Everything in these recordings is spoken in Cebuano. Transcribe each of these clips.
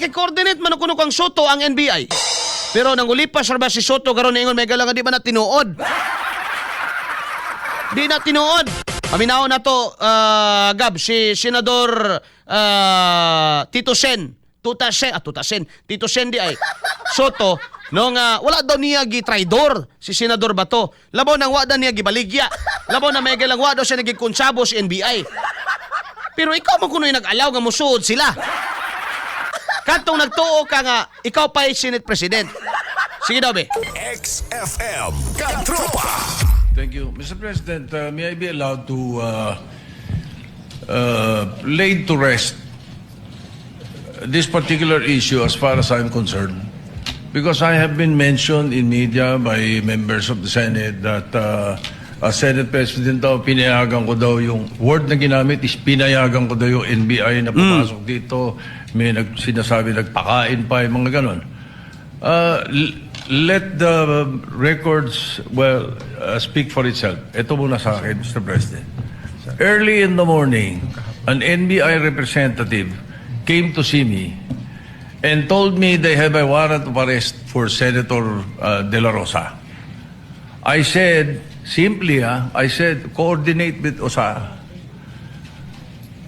Makikoordinate man kuno kang Sotto ang NBI. Pero nangulipas ra ba si Sotto karon, niingon may nga di ba na tinuod? Di na tinuod. Paminaw na to, Gab, si Senador Tito Sen. Tuta Sen, ah, Tuta Sen. Tito Sen di ay. Sotto, no nga, wala daw niya gi-traidor si Senador Bato. Labaw nang wala niya gibaligya. Labaw na may galang wa daw siya naging konsabo si NBI. Pero ikaw man kuno'y nag-allow nga musuod sila. Katong nagtuo ka nga, ikaw pa Senate President. Sige daw, be. XFM Katropa. Thank you. Mr. President, may I be allowed to lay to rest this particular issue as far as I'm concerned? Because I have been mentioned in media by members of the Senate that as Senate President daw, pinayagan ko daw, yung word na ginamit is pinayagan ko daw yung NBI na pumasok dito. May sinasabi nagpakain pa, yung mga ganon. Let the records, well, speak for itself. Ito muna sa akin, Mr. President. Early in the morning, an NBI representative came to see me and told me they have a warrant of arrest for Senator De La Rosa. I said, simply, I said, "Coordinate with OSAA."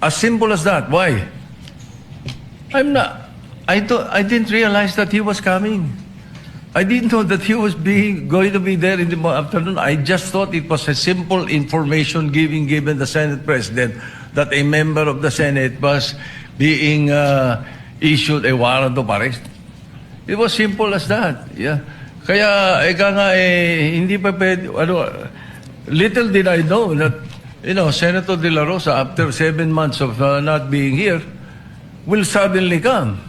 As simple as that. Why? I'm not, I, don't, I didn't realize that he was coming. I didn't know that he was going to be there in the afternoon. I just thought it was a simple information giving given the Senate President that a member of the Senate was being issued a warrant of arrest. It was simple as that. Yeah. Kaya, ika nga, eh, hindi pa pwede, ano, little did I know that Senator De La Rosa, after 7 months of not being here, will suddenly come.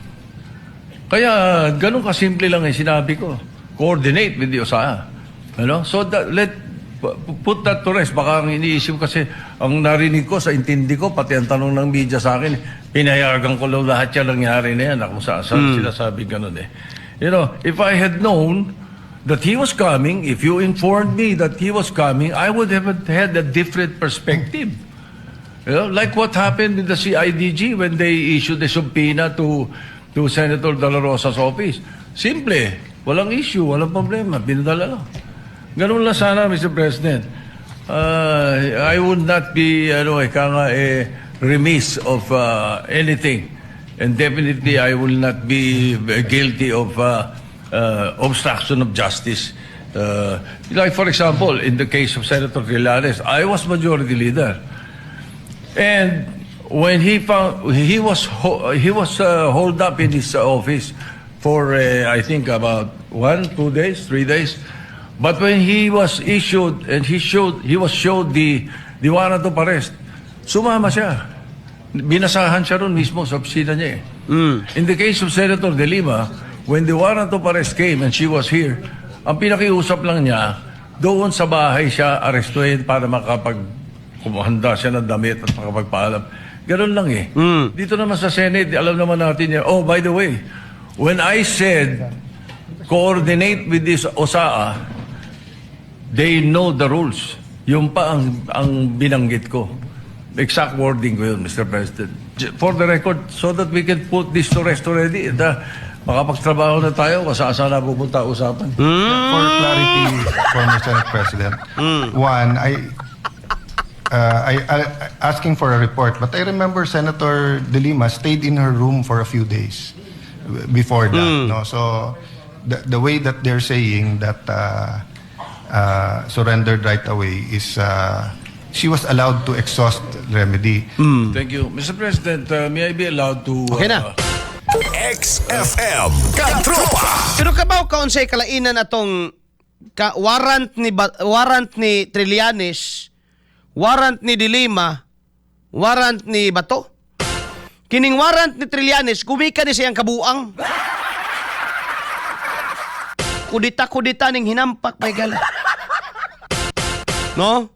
Kaya, ganun kasimple lang yung sinabi ko. Coordinate with the OSAA. Ano? So, that, let, put that to rest. Baka ang iniisip kasi, ang narinig ko sa intindi ko, pati ang tanong ng media sa akin, pinayagan ko lang lahat yan nangyari na yan. Kung saan saan sinasabi ganun eh. If I had known that he was coming, if you informed me that he was coming, I would have had a different perspective. Like what happened with the CIDG when they issued a subpoena to Senator De La Rosa's office. Simple. Walang issue, walang problema. Pinadala lang. Ganun lang sana, Mr. President. I would not be, ano, ika nga, eh, remiss of anything. And definitely, I will not be guilty of obstruction of justice. Like, for example, in the case of Senator Trillanes, I was majority leader. And when he found he was holed up in his office for I think about 1, 2 days, 3 days. But when he was issued and he was showed the warrant of arrest, sumama siya. Binasahan siya ron mismo sa opisina niya eh. In the case of Senator De Lima, when the warrant of arrest came and she was here, ang pinakiusap lang niya, doon sa bahay siya arestuhin para makapag kumuhanda siya ng damit at makapagpaalam. Ganun lang eh. Dito naman sa Senate, alam naman natin yan. Oh, by the way, when I said coordinate with this OSAA, they know the rules. Yung pa ang binanggit ko. Exact wording ko yun, Mr. President. For the record, so that we can put this to rest already. Makapagtrabaho na tayo, kung saan saan na pupunta usapan. For clarity, former Senate President, one, I asking for a report, but I remember Senator De Lima stayed in her room for a few days before that. No, so the way that they're saying that surrendered right away is she was allowed to exhaust remedy. Thank you. Mr. President, may I be allowed to Okay na. XFM Katropa. Pero kabaw ka unsay kalainan atong ka warrant ni Trillanes, warrant ni De Lima, warrant ni Bato. Kining warrant ni Trillanes, gumikan ni siyang kabuang. Kudita-kudita ning hinampak may gala. No?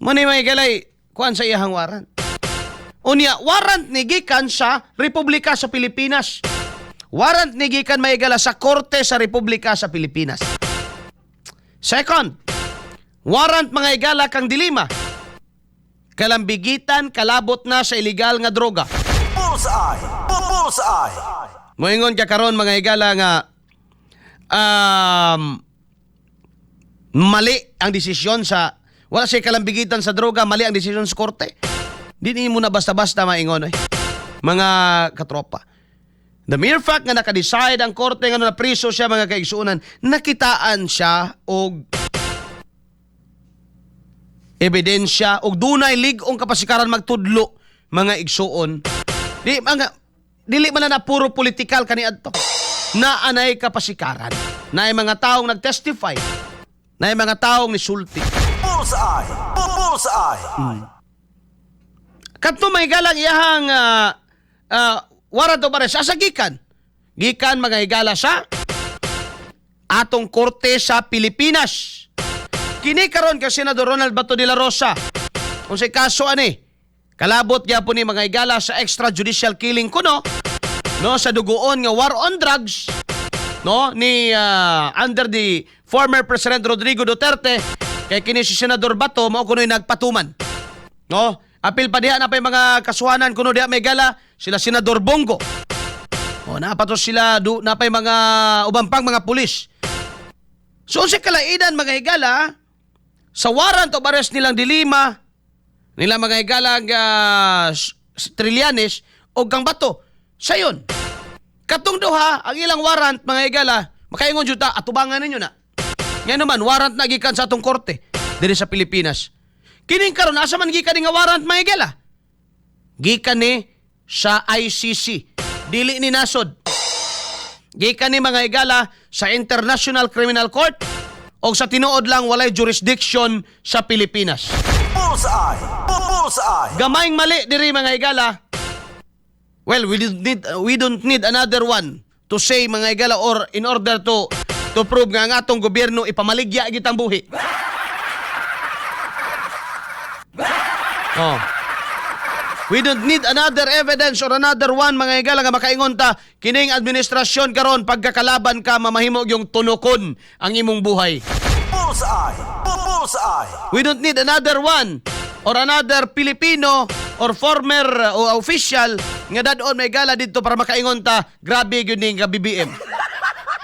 Mani may galay kuan sa iyahang warrant. Unya, warrant ni gikan sa Republika sa Pilipinas. Warrant ni gikan may gala sa Korte sa Republika sa Pilipinas. Second, warrant mga igala kang De Lima. Kalambigitan kalabot na sa illegal nga droga. Bullseye. Bullseye. Moingon ka karon, mga higala, nga mali ang desisyon sa wala siya kalambigitan sa droga, mali ang desisyon sa korte. Di mo na basta-basta maingon eh, mga katropa. The mere fact nga naka-decide ang korte nga na priso siya, mga kaigsuonan, nakitaan siya og ebidensya og dunay lig-ong kapasikaran magtudlo, mga igsuon. Di mga dili man na, na puro politikal kaniadto. Naanay kapasikaran. Naay mga taong nagtestify. Naay mga taong nisulti. Bullseye! Bullseye! Kadto may galang iyahang warrant of arrest asa gikan? Gikan, mga higala, sa atong korte sa Pilipinas. Kini karon kay Senador Ronald Bato de la Rosa. Unsay kaso ani? Kalabot gyapon ni, mga higala, sa extrajudicial killing kuno, no, sa dugoon nga war on drugs, no, ni under the former President Rodrigo Duterte, kay kini si Senador Bato mao kuno'y nagpatuman. No? Apil pa diha na pa yung mga kasuhanan kuno diha, may gala sila Senador Bong Go. O naa pa to sila du, naa pa yung mga uban pang mga pulis. So unsay kalainan, mga higala, sa warrant of arrest nilang De Lima, nila, mga higala, Trillanes o kang Bato? Sayon. Katong duha ang ilang warrant, mga higala, makaingon jud ta atubangan ninyo na. Ngayon naman, warrant na gikan sa atong korte diri sa Pilipinas. Kining karon, asa man gikan ni nga warrant, mga higala? Gikan ni sa ICC. Dili ni nasod. Gikan ni, mga higala, sa International Criminal Court o sa tinuod lang walay jurisdiction sa Pilipinas. Bullseye! Bullseye! Gamayng mali diri, mga higala. Well, we don't need another one to say, mga higala, or in order to prove nga ang atong gobyerno ipamaligya gitang buhi. Oh. We don't need another evidence or another one, mga higala, nga makaingon ta kining administrasyon karon pagkakalaban ka mamahimo yung tunokon ang imong buhay. Bullseye! Bullseye! We don't need another one or another Filipino or former o official nga dad-on may gala dito para makaingon ta grabe gyud ning nga BBM.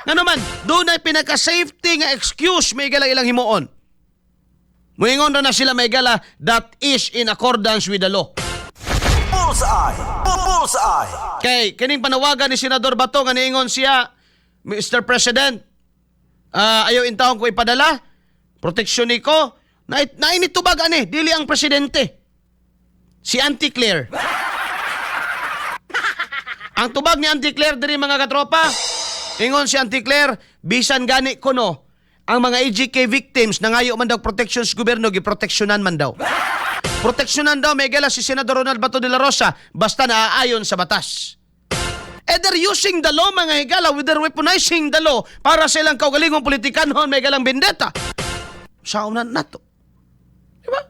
Nga naman, dunay pinaka-safety nga excuse may gala ilang himuon. Muingon ra na sila may gala, that is in accordance with the law. Bullseye! Bullseye! Kay kining panawagan ni Senador Bato nga niingon siya, "Mr. President, ayaw intawon ko ipadala. Proteksyon ni ko." Na nainitubag ani, dili ang presidente. Si Auntie Claire. Ang tubag ni Auntie Claire diri, mga katropa, ingon si Auntie Claire, bisan gani kuno ang mga EJK victims nangayo man daw protection sa gobyerno, giproteksyonan man daw. Proteksyonan daw may gala si Senador Ronald Bato de la Rosa basta naaayon sa batas. Eh they're using the law, mga higala, with their weaponizing the law para sa ilang kaugalingong politikanhon may galang vendetta. Sa una nato. Di ba?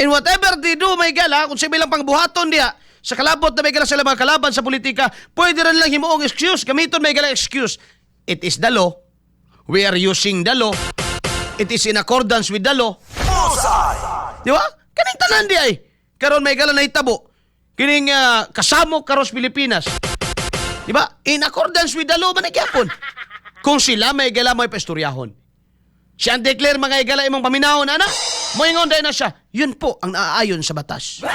And whatever they do, may gala, kung sa ilang pangbuhaton diha, sa kalabot na may gala sila mga kalaban sa politika, pwede rin lang himuong excuse, gamiton may gala excuse. It is the law. We are using the law. It is in accordance with the law. Bullseye! Di ba? Kaning tanan di ay. Karon may gala nahitabo. Kining kasamok karos Pilipinas. Di ba? In accordance with the law man gyapon. Kung sila may gala may paistoryahon. Si Auntie Claire, mga higala, imong paminahon ana. Moingon dahil na siya. Yun po ang naaayon sa batas.